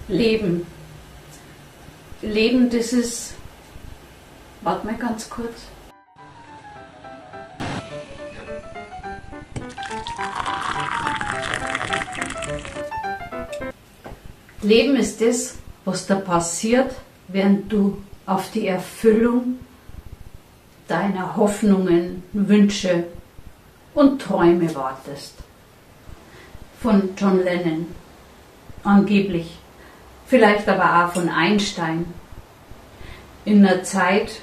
Leben. Leben, das ist. Warte mal ganz kurz. Leben ist das, was da passiert, während du auf die Erfüllung deiner Hoffnungen, Wünsche und Träume wartest. Von John Lennon. Angeblich. Vielleicht aber auch von Einstein. In einer Zeit,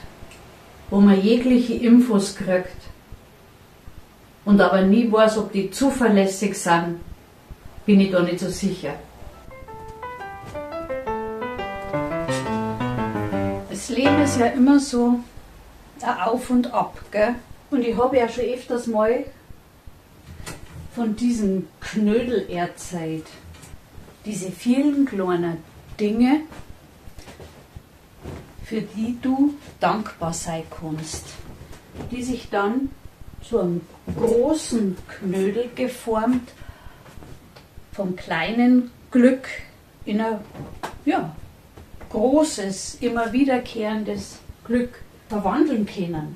wo man jegliche Infos kriegt und aber nie weiß, ob die zuverlässig sind, bin ich da nicht so sicher. Das Leben ist ja immer so ein Auf und Ab, gell? Und ich habe ja schon öfters mal von diesem Knödel erzählt. Diese vielen kleinen Dinge, für die du dankbar sein kannst, die sich dann zu einem großen Knödel geformt, vom kleinen Glück in ein, ja, großes, immer wiederkehrendes Glück verwandeln können.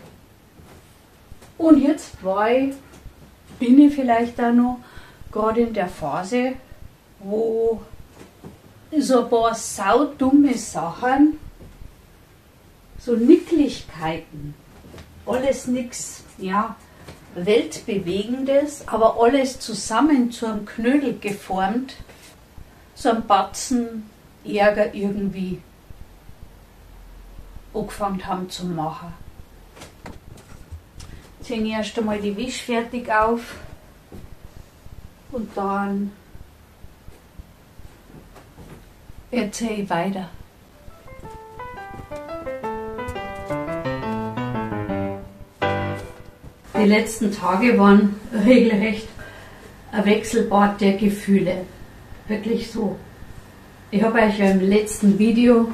Und jetzt bin ich vielleicht auch noch gerade in der Phase, wo so ein paar saudumme Sachen, so Nicklichkeiten, alles nix, ja, Weltbewegendes, aber alles zusammen zu einem Knödel geformt, so ein Batzen Ärger irgendwie angefangen haben zu machen. Zieh ich erst einmal die Wäsche fertig auf und dann erzähle ich weiter. Die letzten Tage waren regelrecht ein Wechselbad der Gefühle. Wirklich so. Ich habe euch ja im letzten Video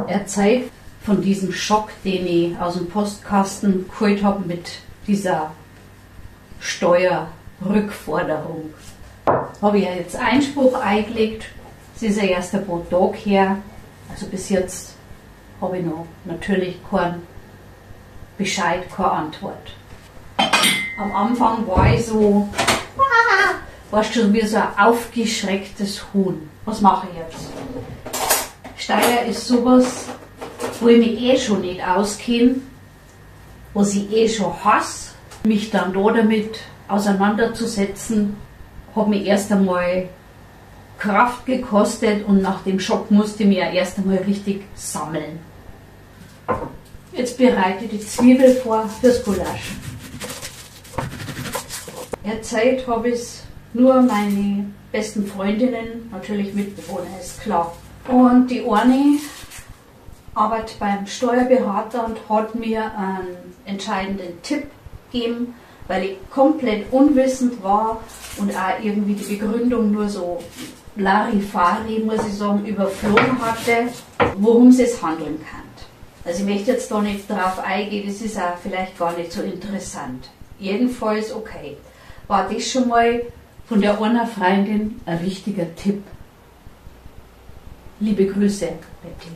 erzählt von diesem Schock, den ich aus dem Postkasten geholt habe mit dieser Steuerrückforderung. Habe ich ja jetzt Einspruch eingelegt. Es ist ja erst ein paar Tage her. Also bis jetzt habe ich noch natürlich keinen Bescheid, keine Antwort. Am Anfang war ich so, warst du wie so ein aufgeschrecktes Huhn. Was mache ich jetzt? Steuer ist sowas, wo ich mich eh schon nicht auskenne, was ich eh schon hasse. Mich dann da damit auseinanderzusetzen, hat mich erst einmal Kraft gekostet und nach dem Schock musste ich mich ja erst einmal richtig sammeln. Jetzt bereite ich die Zwiebel vor fürs Gulasch. Erzählt habe ich es nur meine besten Freundinnen, natürlich Mitbewohner, ist klar. Und die eine arbeitet beim Steuerberater und hat mir einen entscheidenden Tipp gegeben, weil ich komplett unwissend war und auch irgendwie die Begründung nur so Larifari, muss ich sagen, überflogen hatte, worum es handeln kann. Also ich möchte jetzt da nicht drauf eingehen, das ist auch vielleicht gar nicht so interessant. Jedenfalls, okay, war das schon mal von der einer Freundin ein richtiger Tipp. Liebe Grüße, Betty.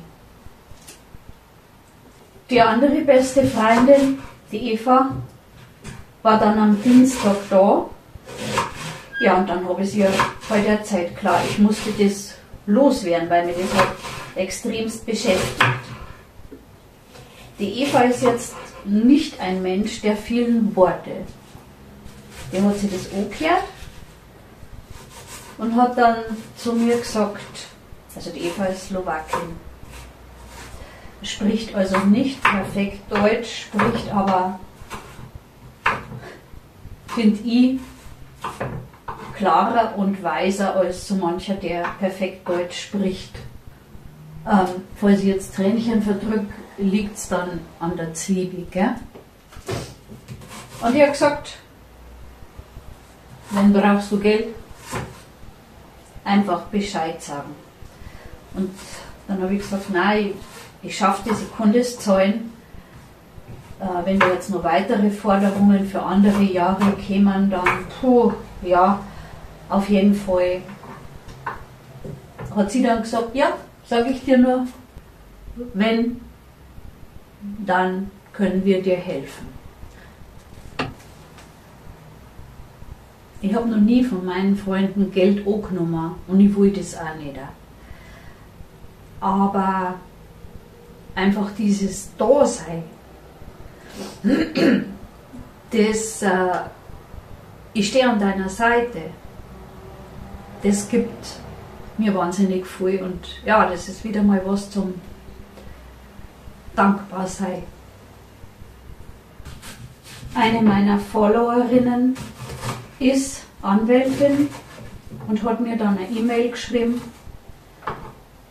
Die andere beste Freundin, die Eva, war dann am Dienstag da. Ja, und dann habe ich sie ja bei der Zeit klar, ich musste das loswerden, weil mich das halt extremst beschäftigt. Die Eva ist jetzt nicht ein Mensch der vielen Worte. Die hat sich das angehört und hat dann zu mir gesagt, also die Eva ist Slowakin, spricht also nicht perfekt Deutsch, spricht aber, finde ich, klarer und weiser als so mancher, der perfekt Deutsch spricht. Falls ich jetzt Tränchen verdrücke, liegt es dann an der Zwiebel, gell? Und ich habe gesagt, wenn brauchst du Geld, einfach Bescheid sagen. Und dann habe ich gesagt, nein, ich schaffe das, ich kann das zahlen. Wenn da jetzt noch weitere Forderungen für andere Jahre kämen, dann, puh, ja, auf jeden Fall Hat sie dann gesagt, ja, sage ich dir nur, wenn, dann können wir dir helfen. Ich habe noch nie von meinen Freunden Geld angenommen und ich will das auch nicht. Aber einfach dieses Dasein, das, ich stehe an deiner Seite, das gibt mir wahnsinnig viel und ja, das ist wieder mal was zum Dankbarsein. Eine meiner Followerinnen ist Anwältin und hat mir dann eine E-Mail geschrieben.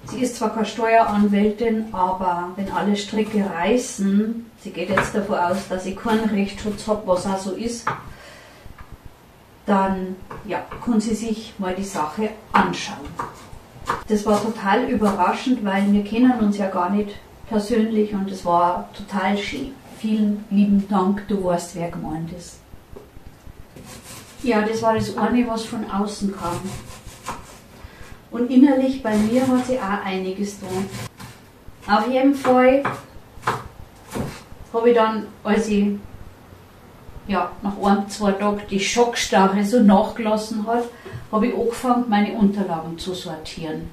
Sie ist zwar keine Steueranwältin, aber wenn alle Stricke reißen, sie geht jetzt davon aus, dass ich keinen Rechtsschutz habe, was auch so ist, dann ja, kann sie sich mal die Sache anschauen. Das war total überraschend, weil wir kennen uns ja gar nicht persönlich und es war total schön. Vielen lieben Dank, du weißt, wer gemeint ist. Ja, das war das eine, was von außen kam. Und innerlich bei mir hat sich auch einiges getan. Auf jeden Fall habe ich dann, als ich ja, nach ein, zwei Tagen die Schockstarre so nachgelassen hat, habe ich angefangen, meine Unterlagen zu sortieren,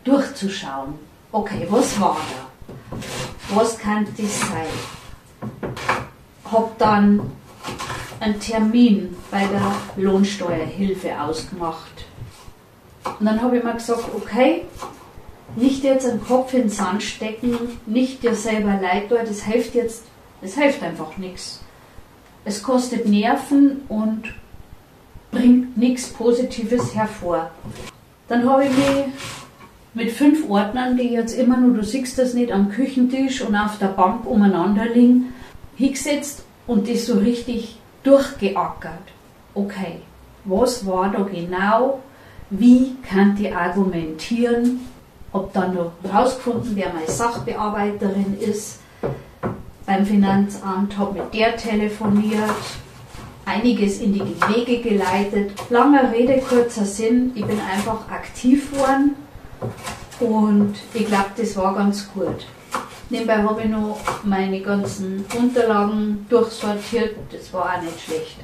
durchzuschauen. Okay, was war da? Was kann das sein? Habe dann einen Termin bei der Lohnsteuerhilfe ausgemacht. Und dann habe ich mir gesagt, okay, nicht jetzt einen Kopf in den Sand stecken, nicht dir selber leid tun, das hilft jetzt, das hilft einfach nichts. Es kostet Nerven und bringt nichts Positives hervor. Dann habe ich mich mit 5 Ordnern, die jetzt immer nur, du siehst das nicht, am Küchentisch und auf der Bank umeinander liegen, hingesetzt und das so richtig durchgeackert. Okay, was war da genau? Wie kann ich argumentieren? Hab dann noch rausgefunden, wer meine Sachbearbeiterin ist beim Finanzamt, hab mit der telefoniert, einiges in die Wege geleitet. Langer Rede, kurzer Sinn, ich bin einfach aktiv geworden und ich glaube, das war ganz gut. Nebenbei habe ich noch meine ganzen Unterlagen durchsortiert, das war auch nicht schlecht.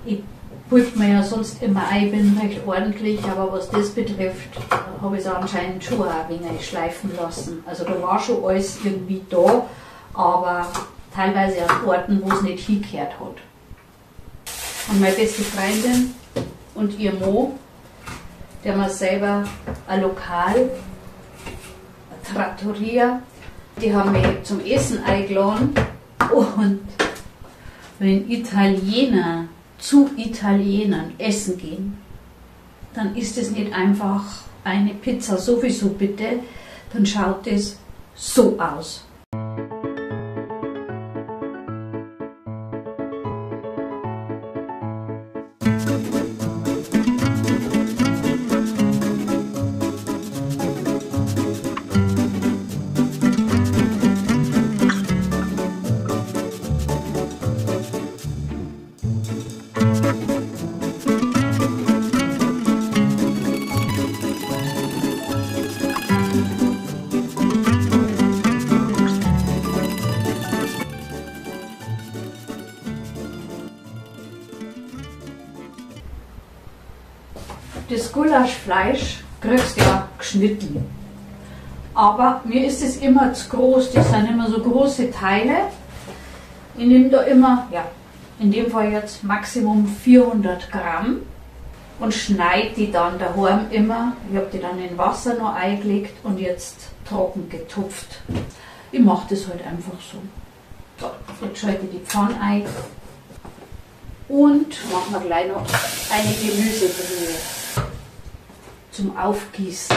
Ich bilde mir ja sonst immer ein, ich bin recht ordentlich, aber was das betrifft, habe ich es anscheinend schon auch ein wenig schleifen lassen. Also da war schon alles irgendwie da, aber teilweise an Orten, wo es nicht hingehört hat. Und meine beste Freundin und ihr Mo, der mir selber ein Lokal, eine Trattoria, die haben mich zum Essen eingeladen. Und wenn Italiener zu Italienern essen gehen, dann ist es nicht einfach eine Pizza sowieso bitte, dann schaut es so aus. Das Gulaschfleisch kriegst du ja geschnitten. Aber mir ist es immer zu groß, das sind immer so große Teile. Ich nehme da immer, ja, in dem Fall jetzt Maximum 400 Gramm und schneide die dann daheim immer. Ich habe die dann in Wasser noch eingelegt und jetzt trocken getupft. Ich mache das halt einfach so. So, jetzt schalte ich die Pfanne ein und machen wir gleich noch eine Gemüsebrühe zum Aufgießen.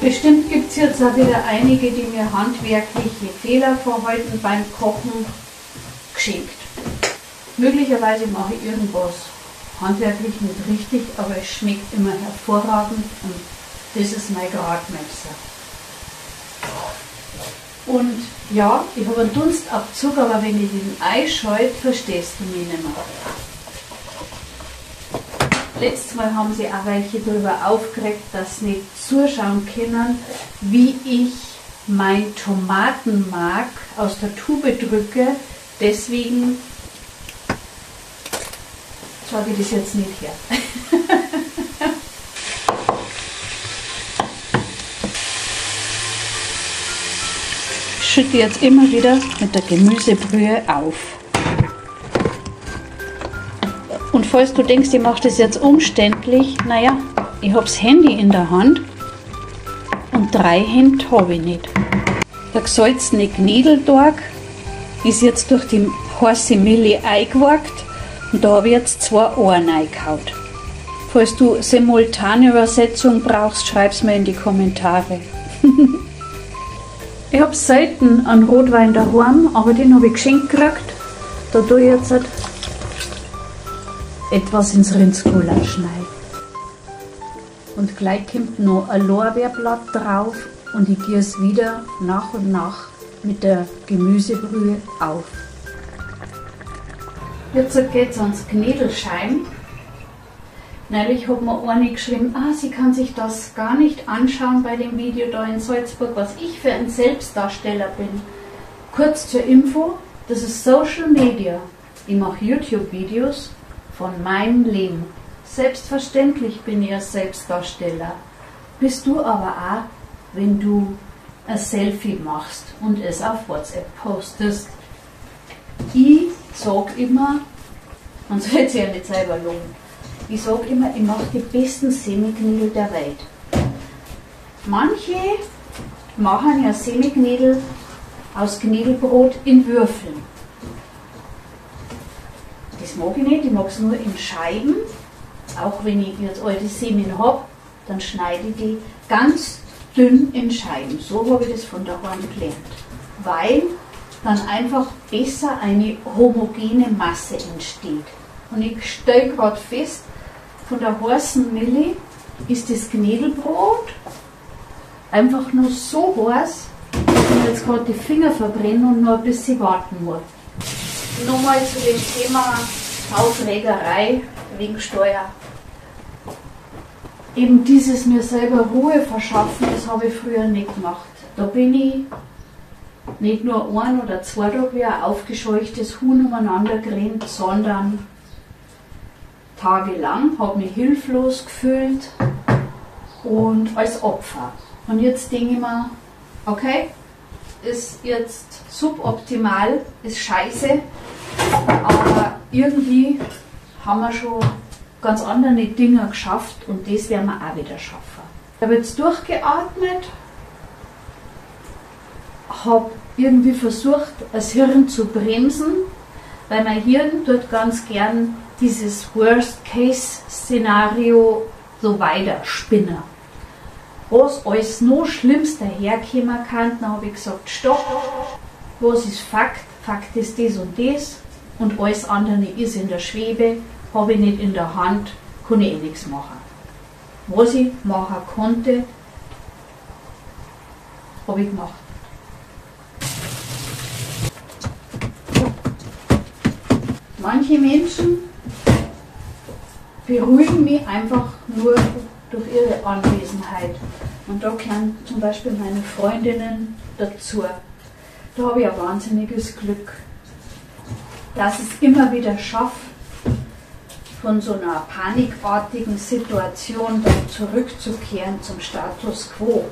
Bestimmt gibt es jetzt auch wieder einige, die mir handwerkliche Fehler vorhalten beim Kochen geschenkt. Möglicherweise mache ich irgendwas handwerklich nicht richtig, aber es schmeckt immer hervorragend und das ist mein Gradmesser. Und ja, ich habe einen Dunstabzug, aber wenn ich den einschalte, verstehst du mich nicht mehr. Letztes Mal haben sie auch welche darüber aufgeregt, dass sie nicht zuschauen können, wie ich mein Tomatenmark aus der Tube drücke. Deswegen zeige ich das jetzt nicht her. Ich schütte jetzt immer wieder mit der Gemüsebrühe auf. Und falls du denkst, ich mache das jetzt umständlich, naja, ich habe das Handy in der Hand und 3 Hände habe ich nicht. Der gesalzene Knädeltag ist jetzt durch die heiße Milch eingewirkt und da habe ich jetzt 2 Ohren reingehauen. Falls du simultane Übersetzung brauchst, schreib's mir in die Kommentare. Ich habe selten einen Rotwein daheim, aber den habe ich geschenkt gekriegt. Da tue ich jetzt halt etwas ins Rindsgulasch rein. Und gleich kommt noch ein Lorbeerblatt drauf und ich gieße es wieder nach und nach mit der Gemüsebrühe auf. Jetzt geht's ans Knädelschein. Neulich hat mir eine geschrieben, sie kann sich das gar nicht anschauen bei dem Video da in Salzburg, was ich für ein Selbstdarsteller bin. Kurz zur Info, das ist Social Media. Ich mache YouTube-Videos von meinem Leben. Selbstverständlich bin ich ein Selbstdarsteller. Bist du aber auch, wenn du ein Selfie machst und es auf WhatsApp postest. Ich sag immer, man sollte sich ja nicht selber loben, ich sag immer, ich mache die besten Semmelknödel der Welt. Manche machen ja Semmelknödel aus Knädelbrot in Würfeln. Das mag ich nicht, ich mag es nur in Scheiben. Auch wenn ich jetzt alte Semmeln hab, dann schneide ich die ganz dünn in Scheiben. So habe ich das von daheim gelernt. Weil dann einfach besser eine homogene Masse entsteht. Und ich stelle gerade fest, von der heißen Milch ist das Knädelbrot einfach nur so heiß, dass ich mir jetzt gerade die Finger verbrenne und noch ein bisschen warten muss. Nochmal zu dem Thema Aufregerei wegen Steuer. Eben dieses mir selber Ruhe verschaffen, das habe ich früher nicht gemacht. Da bin ich nicht nur ein oder zwei Tage wie ein aufgescheuchtes Huhn umeinander gerannt, sondern tagelang, habe mich hilflos gefühlt und als Opfer. Und jetzt denke ich mir, okay, ist jetzt suboptimal, ist scheiße, aber irgendwie haben wir schon ganz andere Dinge geschafft und das werden wir auch wieder schaffen. Ich habe jetzt durchgeatmet, habe irgendwie versucht, das Hirn zu bremsen, weil mein Hirn tut ganz gern dieses Worst-Case-Szenario so weiterspinnen. Was alles noch Schlimmste herkommen kann, dann habe ich gesagt, stopp, was ist Fakt? Fakt ist das und das und alles andere ist in der Schwebe, habe ich nicht in der Hand, kann ich eh nichts machen. Was ich machen konnte, habe ich gemacht. Manche Menschen beruhigen mich einfach nur durch ihre Anwesenheit. Und da gehören zum Beispiel meine Freundinnen dazu. Da habe ich ein wahnsinniges Glück, dass ich es immer wieder schaffe, von so einer panikartigen Situation dann zurückzukehren zum Status quo.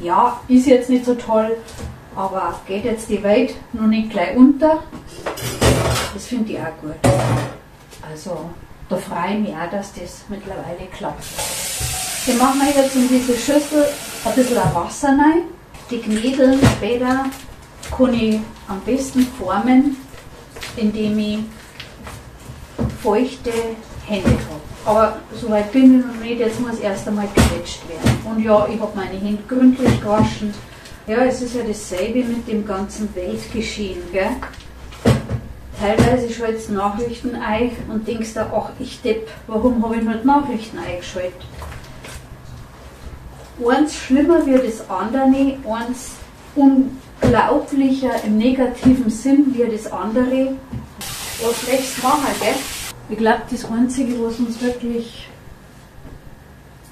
Ja, ist jetzt nicht so toll, aber geht jetzt die Welt noch nicht gleich unter? Das finde ich auch gut. Also da freue ich mich auch, dass das mittlerweile klappt. Dann machen wir jetzt in diese Schüssel ein bisschen Wasser rein. Die Knädeln später kann ich am besten formen, indem ich feuchte Hände habe. Aber soweit bin ich noch nicht, jetzt muss erst einmal gequetscht werden. Und ja, ich habe meine Hände gründlich gewaschen. Ja, es ist ja dasselbe mit dem ganzen Weltgeschehen, gell? Teilweise schaltest du Nachrichten ein und denkst da, ach ich Depp, warum habe ich nur die Nachrichten eingeschaltet? Eins schlimmer wird das andere, eins unglaublicher im negativen Sinn wie das andere. Was lässt du machen, gell? Ich glaube, das Einzige, was uns wirklich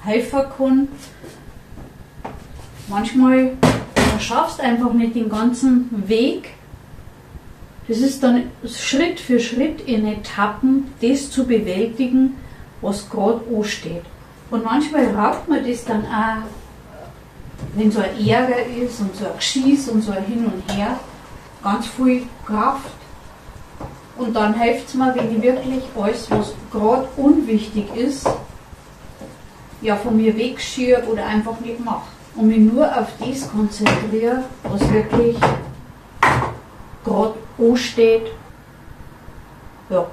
helfen kann, manchmal schaffst du einfach nicht den ganzen Weg. Das ist dann Schritt für Schritt in Etappen, das zu bewältigen, was gerade ansteht. Und manchmal raubt man das dann auch, wenn so ein Ärger ist und so ein Geschieß und so ein Hin und Her, ganz viel Kraft. Und dann hilft es mir, wenn ich wirklich alles, was gerade unwichtig ist, ja, von mir wegschiebe oder einfach nicht mache. Und mich nur auf das konzentriere, was wirklich gerade ansteht. Ja.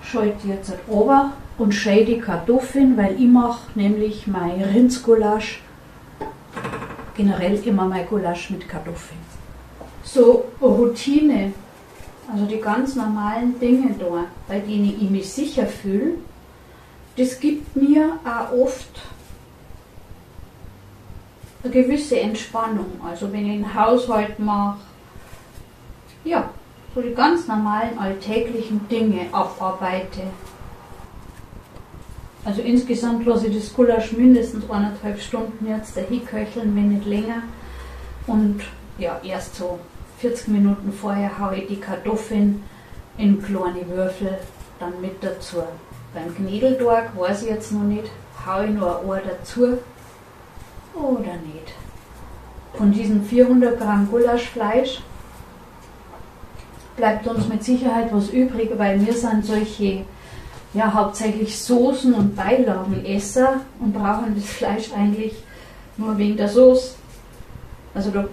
Schalte jetzt runter und schäle die Kartoffeln, weil ich mache nämlich mein Rindsgulasch, generell immer mein Gulasch mit Kartoffeln. So Routine, also die ganz normalen Dinge da, bei denen ich mich sicher fühle, das gibt mir auch oft eine gewisse Entspannung. Also wenn ich einen Haushalt mache, ja, so die ganz normalen alltäglichen Dinge abarbeite. Also insgesamt lasse ich das Gulasch mindestens 1,5 Stunden jetzt dahin köcheln, wenn nicht länger. Und ja, erst so 40 Minuten vorher haue ich die Kartoffeln in kleine Würfel dann mit dazu. Beim Knädeltag weiß ich jetzt noch nicht, haue ich noch ein Ohr dazu oder nicht. Von diesen 400 Gramm Gulaschfleisch bleibt uns mit Sicherheit was übrig, weil wir sind solche, ja, hauptsächlich Soßen- und Beilagenesser und brauchen das Fleisch eigentlich nur wegen der Soße. Also da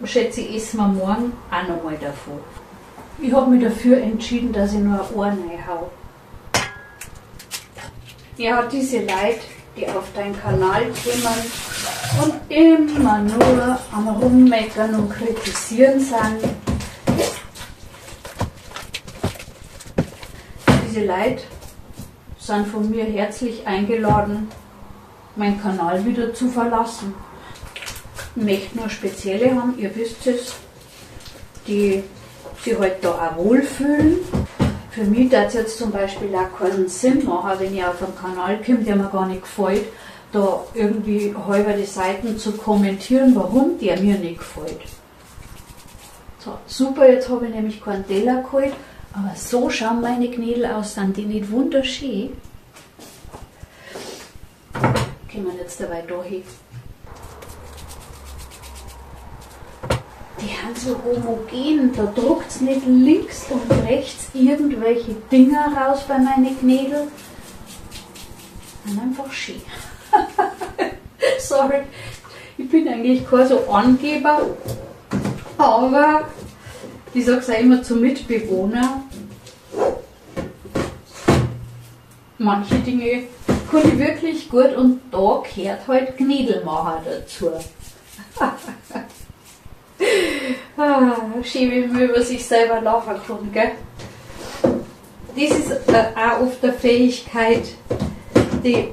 schätze ich, essen wir morgen auch nochmal davon. Ich habe mich dafür entschieden, dass ich nur ein Ohr reinhaue. Ja, diese Leute, die auf deinen Kanal kommen und immer nur am Rummeckern und Kritisieren sind. Diese Leute sind von mir herzlich eingeladen, meinen Kanal wieder zu verlassen. Ich möchte nur spezielle haben, ihr wisst es, die sich halt da auch wohlfühlen. Für mich darf es jetzt zum Beispiel auch keinen Sinn machen, wenn ich auf einen Kanal komme, der mir gar nicht gefällt, da irgendwie halber die Seiten zu kommentieren, warum der mir nicht gefällt. So, super, jetzt habe ich nämlich keinen Teller geholt, aber so schauen meine Knädel aus, sind die nicht wunderschön? Kommen wir jetzt dabei da hin. Die sind so homogen, da druckt es nicht links und rechts irgendwelche Dinger raus bei meinen Knädel. Sind einfach schön. Sorry, ich bin eigentlich kein so Angeber, aber ich sag's auch immer zu Mitbewohnern, manche Dinge kann ich wirklich gut und da gehört halt Knädelmacher dazu. Ah, schön, wie man über sich selber lachen kann, gell? Das ist auch oft eine Fähigkeit, die ich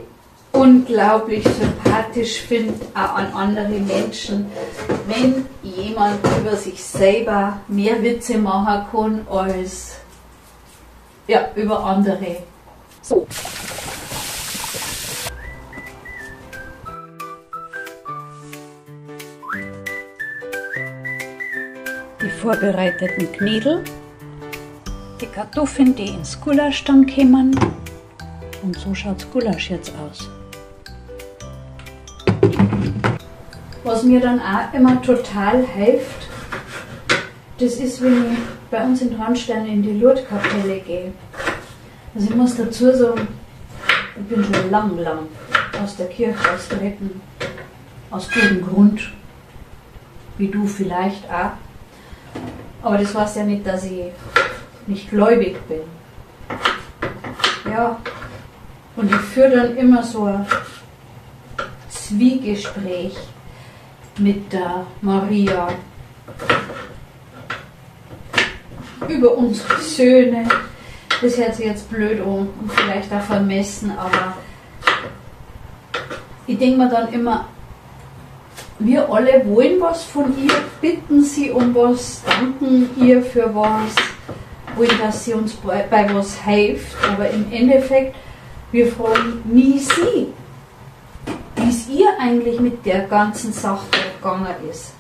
unglaublich sympathisch finde, auch an andere Menschen, wenn jemand über sich selber mehr Witze machen kann, als ja, über andere. So. Die vorbereiteten Knädel, die Kartoffeln, die ins Gulasch dann kommen. Und so schaut's Gulasch jetzt aus. Was mir dann auch immer total hilft, das ist, wenn ich bei uns in Traunstein in die Lourdeskapelle gehe. Also ich muss dazu sagen, ich bin schon lang, lang aus der Kirche austreten. Aus gutem Grund, wie du vielleicht auch. Aber das heißt ja nicht, dass ich nicht gläubig bin. Ja, und ich führe dann immer so ein Zwiegespräch mit der Maria über unsere Söhne. Das hört sich jetzt blöd an und vielleicht auch vermessen, aber ich denke mir dann immer, wir alle wollen was von ihr, bitten sie um was, danken ihr für was, wollen, dass sie uns bei was hilft, aber im Endeffekt, wir fragen nie sie, wie es ihr eigentlich mit der ganzen Sache gegangen ist.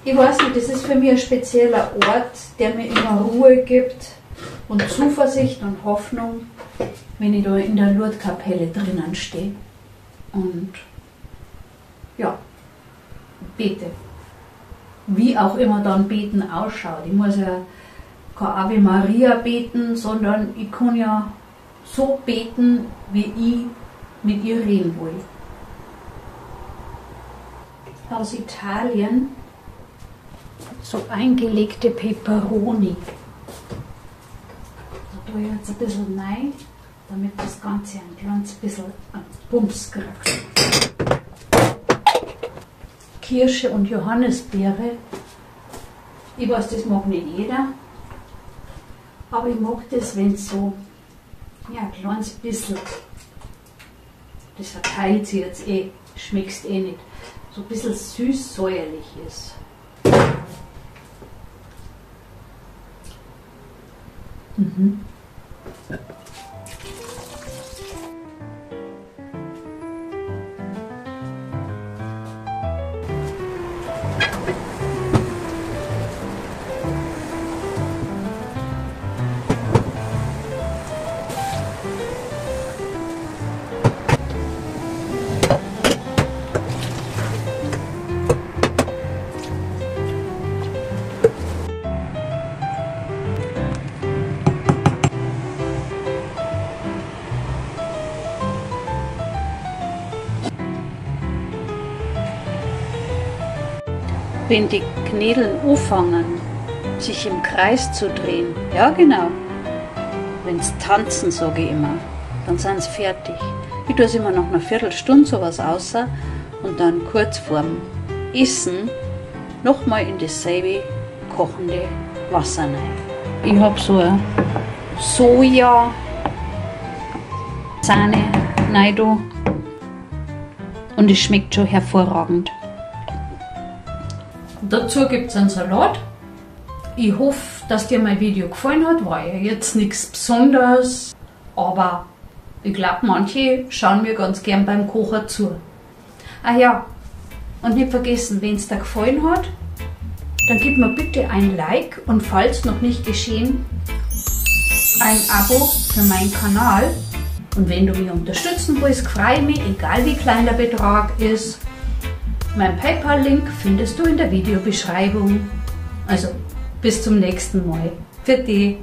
Ich weiß nicht, das ist für mich ein spezieller Ort, der mir immer Ruhe gibt und Zuversicht und Hoffnung, wenn ich da in der Lourdeskapelle drinnen stehe. Und ja, bete. Wie auch immer dann Beten ausschaut. Ich muss ja kein Ave Maria beten, sondern ich kann ja so beten, wie ich mit ihr reden will. Aus Italien so eingelegte Peperoni. Da tue ich jetzt ein bisschen rein, damit das Ganze ein kleines bisschen einen Bums kriegt. Kirsche und Johannisbeere. Ich weiß, das mag nicht jeder, aber ich mag das, wenn es so, ja, ein kleines bisschen, das verteilt sich jetzt eh, schmeckst eh nicht, so ein bisschen süß-säuerlich ist. Mhm. Wenn die Knädeln anfangen, sich im Kreis zu drehen, ja genau, wenn's tanzen, sage ich immer, dann sind's fertig. Ich tue es immer nach einer Viertelstunde sowas außer und dann kurz vorm Essen nochmal in dasselbe kochende Wasser rein. Ich hab so eine Soja-Sahne rein da und es schmeckt schon hervorragend. Dazu gibt's einen Salat. Ich hoffe, dass dir mein Video gefallen hat. War ja jetzt nichts Besonderes, aber ich glaub, manche schauen mir ganz gern beim Kochen zu. Ah ja, und nicht vergessen, wenn's dir gefallen hat, dann gib mir bitte ein Like und falls noch nicht geschehen, ein Abo für meinen Kanal. Und wenn du mich unterstützen willst, freue ich mich, egal wie klein der Betrag ist. Mein PayPal-Link findest du in der Videobeschreibung. Also, bis zum nächsten Mal. Für dich.